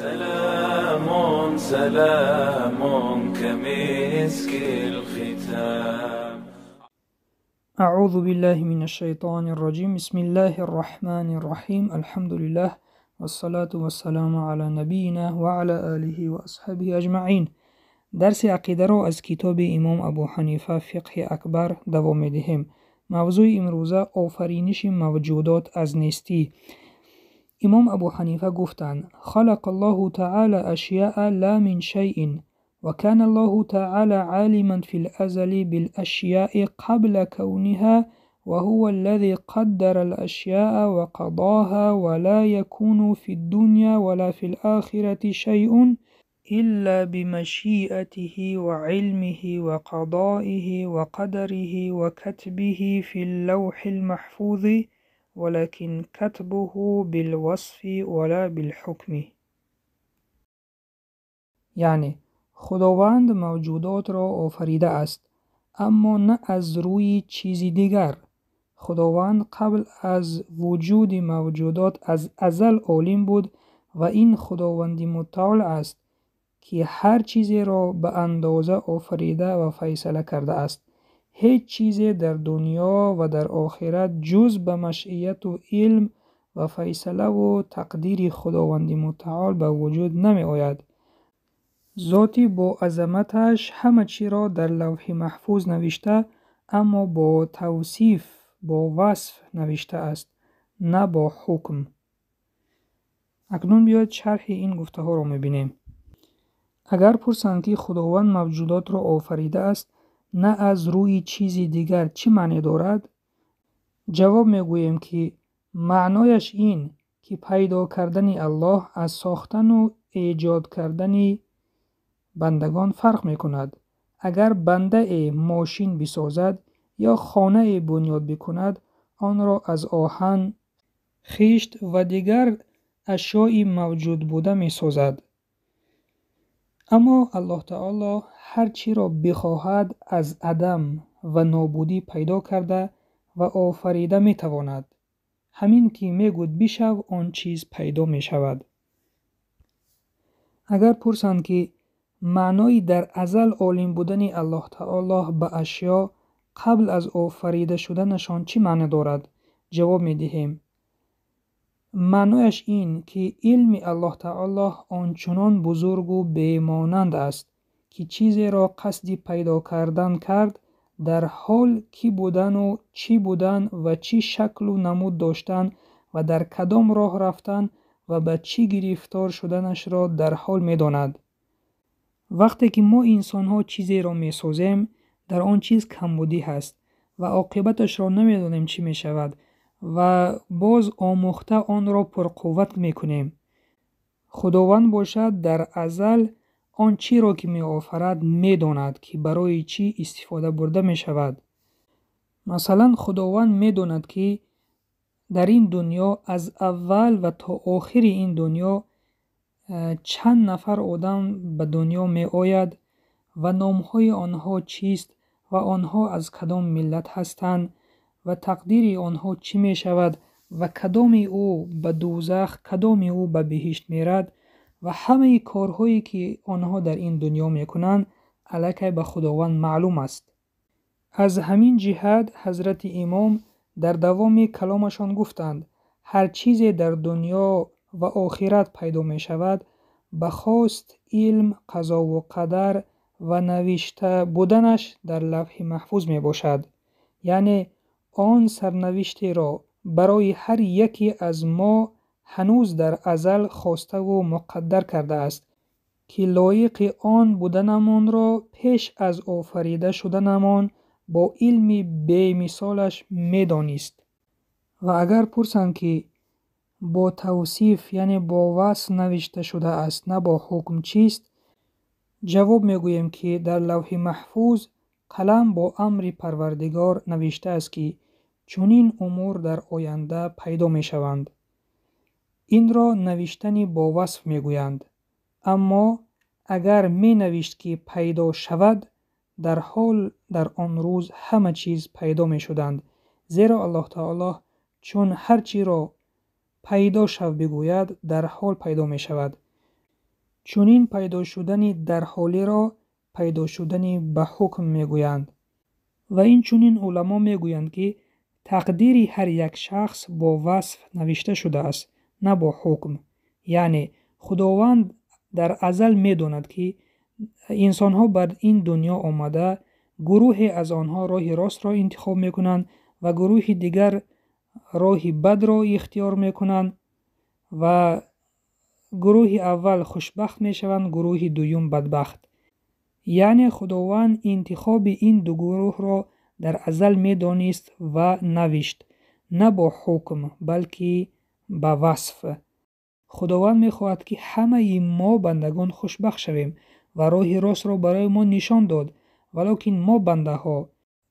سلام سلام كمسك الختام. أعوذ بالله من الشيطان الرجيم. بسم الله الرحمن الرحيم. الحمد لله والصلاة والسلام على نبينا وعلى آله وأصحابه أجمعين. Дарси ақидаро аз китоби имом Абу Ҳанифа «Фиқҳи акбар» давом медиҳем. Мавзӯи имрӯза офариниши мавҷудот аз нестӣ. Имом Абу Ҳанифа гуфтанд: خلق الله تعالى أشياء لا من شيء، وكان الله تعالى عالما في الأزل بالأشياء قبل كونها، وهو الذي قدر الأشياء وقضاها، ولا يكون في الدنيا ولا في الآخرة شيء إلا بمشيئته وعلمه وقضائه وقدره وكتبه في اللوح المحفوظ، ولكن كتبه بالوصف ولا بالحكم. Яъне Худованд мавҷудотро офаридааст, аммо на аз рӯи чизи дигар. Худованд қабл аз вуҷуди мавҷудот аз азал олим буд ва ин Худованди мутаол аст, ки ҳар чизеро ба андоза офарида ва файсала кардааст. Ҳеҷ чизе дар дунё ва дар охират ҷуз ба машияту илм ва файсалаву тақдири Худованди мутаол ба вуҷуд намеояд. Зоти бо азаматаш ҳама чиро дар лавҳи маҳфуз навишта, аммо бо тавсиф, бо васф навиштааст, на бо ҳукм. Акнун биёед шарҳи ин гуфтаҳоро мебинем. Агар пурсанд, ки Худованд мавҷудотро офаридааст на аз рӯи чизи дигар, чӣ маъне дорад? Ҷавоб мегӯем, ки маънояш ин, ки пайдо кардани Аллоҳ аз сохтану эҷод кардани бандагон фарқ мекунад. Агар бандае мошин бисозад ё хонае бунёд бикунад, онро аз оҳан, хишт ва дигар ашёи мавҷуд буда месозад. Аммо Аллоҳ таоло ҳар чиро бихоҳад аз адам ва нобудӣ пайдо карда ва офарида метавонад. Ҳамин ки мегӯд бишав, он чиз пайдо мешавад. Агар пурсанд, ки маънои дар азал олим будани Аллоҳ таоло ба ашё қабл аз офарида шуданашон чӣ маъно дорад? Ҷавоб медиҳем: маънояш ин, ки илми Аллоҳ таоло ончунон бузургу бемонанд аст, ки чизеро қасди пайдо кардан кард, дар ҳол кӣ будану чӣ будан ва чӣ шаклу намуд доштан ва дар кадом роҳ рафтан ва ба чӣ гирифтор шуданашро дар ҳол медонад. Вақте ки мо инсонҳо чизеро месозем, дар он чиз камбудӣ ҳаст ва оқибаташро намедонем чӣ мешавад ва боз омӯхта онро пурқувват мекунем. Худованд бошад, дар азал он чиро ки меофарад, медонад, ки барои чӣ истифода бурда мешавад. Масалан, Худованд медонад, ки дар ин дунё аз аввал ва то охири ин дунё чанд нафар одам ба дунё меояд ва номҳои онҳо чист ва онҳо аз кадом миллат ҳастанд ва тақдири онҳо чӣ мешавад ва кадоми ӯ ба дӯзах, кадоми ӯ ба биҳишт мерад ва ҳамаи корҳое ки онҳо дар ин дунё мекунанд, аллакай ба Худованд маълум аст. Аз ҳамин ҷиҳат ҳазрати имом дар давоми каломашон гуфтанд: ҳар чизе дар дунё ва охират пайдо мешавад, ба хост, илм, қазову қадар ва навишта буданаш дар лавҳи маҳфуз мебошад. Яъне он сарнавиштеро барои ҳар яке аз мо ҳанӯз дар азал хоставу муқаддар кардааст, ки лоиқи он буданамонро пеш аз офарида шуданамон бо илми бемисолаш медонист. Ва агар пурсанд, ки бо тавсиф, яъне бо васф навишта шудааст, на бо ҳукм чист? Ҷавоб мегӯем, ки дар лавҳи маҳфуз қалам бо амри Парвардигор навиштааст, ки чунин умур дар оянда пайдо мешаванд. Инро навиштани бо васф мегӯянд. Аммо агар менавишт, ки пайдо шавад, дар ҳол дар он рӯз ҳама чиз пайдо мешуданд, зеро Аллоҳ таоло чун ҳар чиро пайдо шав бигӯяд, дар ҳол пайдо мешавад. Чунин пайдо шудани дарҳолиро пайдо шудани ба ҳукм мегӯянд. Ва инчунин уламо мегӯянд, ки тақдири ҳар як шахс бо васф навишта шудааст, на бо ҳукм. Яъне Худованд дар азал медонад, ки инсонҳо бар ин дунё омада, гурӯҳе аз онҳо роҳи ростро интихоб мекунанд ва гурӯҳи дигар роҳи бадро ихтиёр мекунанд ва гурӯҳи аввал хушбахт мешаванд, гурӯҳи дуюм бадбахт. Яъне Худованд интихоби ин ду гурӯҳро дар азал медонист ва навишт, на бо ҳукм, балки ба васф. Худованд мехоҳад, ки ҳамаи мо бандагон хушбахт шавем ва роҳи ростро барои мо нишон дод, валокин мо бандаҳо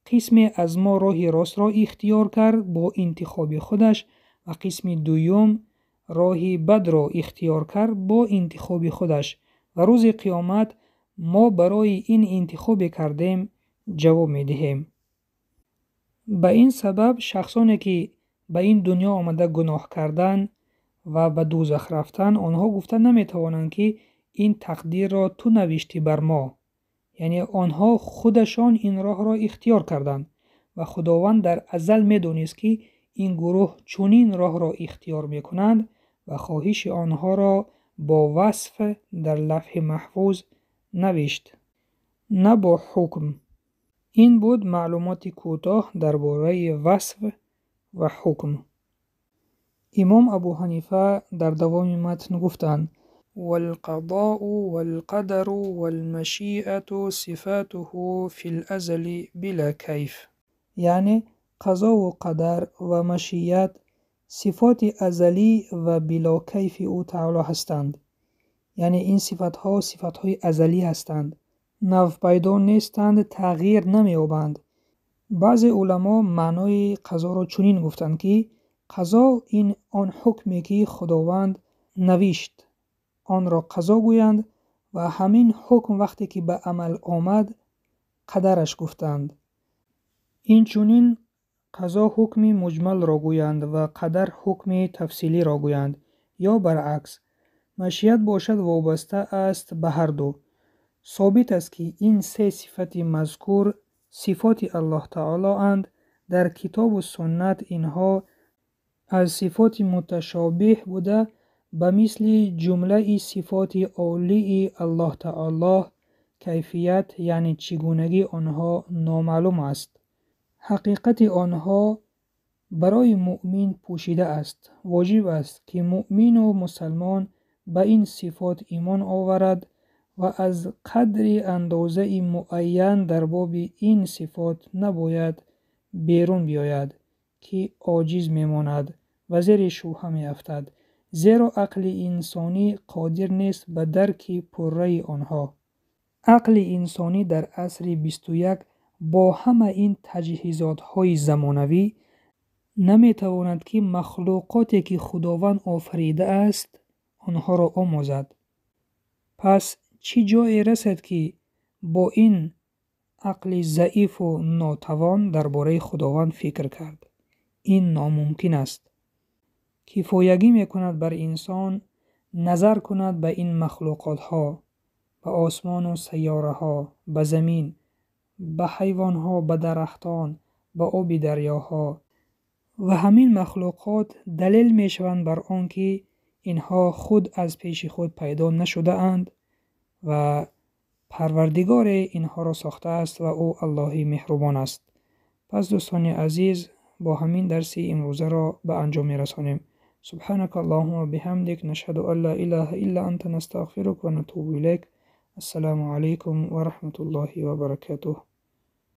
қисме аз мо роҳи ростро ихтиёр кард бо интихоби худаш ва қисми дуюм роҳи бадро ихтиёр кард бо интихоби худаш ва рӯзи қиёмат мо барои ин интихобе кардем ҷавоб медиҳем. Ба ин сабаб шахсоне ки ба ин дунё омада гуноҳ кардан ва ба дӯзах рафтан, онҳо гуфта наметавонанд, ки ин тақдирро ту навиштӣ бар мо. Яъне онҳо худашон ин роҳро ихтиёр карданд ва Худованд дар азал медонист, ки ин гурӯҳ чунин роҳро ихтиёр мекунанд ва хоҳиши онҳоро бо васф дар лавҳи маҳфуз навишт, на бо ҳукм. Ин буд маълумоти кӯтоҳ дар бораи васф ва ҳукм. Имом Абу Ҳанифа дар давоми матн гуфтанд: والقضاء والقدر والمشيئة صفاته في الأزل بلا كيف. Яъне қазову қадар ва машият сифоти азалӣ ва било кайфи ӯ таоло ҳастанд. Яъне ин сифатҳо сифатҳои азалӣ ҳастанд, навпайдо нестанд, тағйир намеёбанд. Баъзе уламо маънои қазоро чунин гуфтанд, ки қазо ин он ҳукме, ки Худованд навишт, онро қазо гӯянд ва ҳамин ҳукм вақте ки ба амал омад қадараш гуфтанд. Инчунин қазо ҳукми муҷмалро гӯянд ва қадар ҳукми тафсилиро гӯянд, ё баръакс. Машият бошад вобаста аст ба ҳар ду. Собит аст, ки ин се сифати мазкур сифоти Аллоҳ таолоанд. Дар китобу суннат инҳо аз сифоти муташобиҳ буда, ба мисли ҷумлаи сифоти олии Аллоҳ таоло кайфият, яъне чӣ гунагии онҳо номаълум аст. Ҳақиқати онҳо барои муъмин пӯшида аст. Воҷиб аст, ки муъмину мусалмон ба ин сифот имон оварад ва аз қадри андозаи муайян дар боби ин сифот набояд берун биёяд, ки оҷиз мемонад ва зери шубҳа меафтад, зеро ақли инсонӣ қодир нест ба дарки пурраи онҳо. Ақли инсонӣ дар асри 21 бо ҳама ин таҷҳизотҳои замонавӣ наметавонад, ки махлуқоте, ки Худованд офаридааст, онҳоро омӯзад. Пас чӣ ҷое расад, ки бо ин ақли заифу нотавон дар бораи Худованд фикр кард? Ин номумкин аст. Кифоягӣ мекунад бар инсон назар кунад ба ин махлуқотҳо, ба осмону сайёраҳо, ба замин, ба ҳайвонҳо, ба дарахтон, ба оби дарёҳо. Ва ҳамин махлуқот далел мешаванд бар он, ки инҳо худ аз пеши худ пайдо нашудаанд ва Парвардигоре инҳоро сохтааст ва ӯ Аллоҳи меҳрубон аст. Пас дӯстони азиз, бо ҳамин дарси имрӯзаро ба анҷом мерасонем. سبحانك اللهم وبحمدك نشهد أن لا إله إلا أنت نستغفرك ونتوب إليك. السلام عليكم ورحمة الله وبركاته.